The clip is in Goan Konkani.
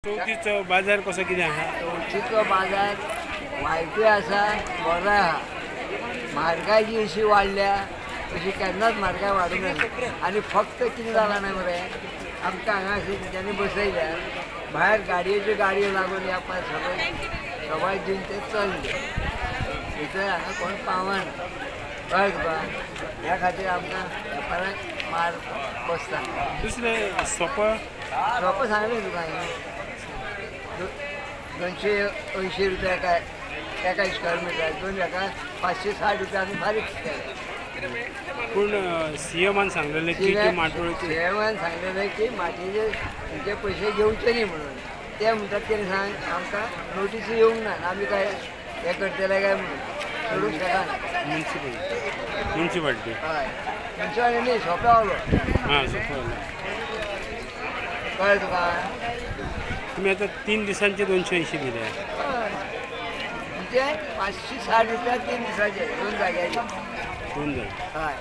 चवथीचो बाजार कसो कितें आहा? चवथीचो बाजार वायटूय आसा, बरोय आहा. म्हारगाय जी अशी वाडल्या अशी केन्नाच म्हारगाय वाडूंक ना. आनी फक्त कितें जालां ना मरे, आमकां हांगा अशें तेंच्यांनी बसयल्या, भायर गाडयेच्यो गाडयो लागून ह्या पांय सगळे सवाय दिवन ते चल्ले. भितर हांगा कोण पावना, कळ्ळें तुका? ह्या खातीर आमकां वेपाराक मार बसता. दुसरें सोपो? सोपो सांगलें तुका हांवें, 280 रुपया काय एका स्क्वेअर मिटराक, दोन एका 560 रुपया आमी फारीक केले. पूण सीएमान सांगलेलें की ती माटोळेची सीएमान सांगलेलें की मातयेचे तुमचे पयशे घेवचे न्ही म्हणून. ते म्हणटात कितें सांग, आमकां नोटीस येवंक ना, आमी काय हें करतले काय म्हणून सोडूंक शकना. Municipal municipality. हय, मुन्सिपालिटी न्ही, सोंपें आहलो. हां, सोपो जालो. कळ्ळें तुका? तुमी आतां 3 दिसांचे 280 दिले. हय, म्हणजे 560 रुपया 3 दिसाचे, दोन जाग्याचे. दोन जाण. हय.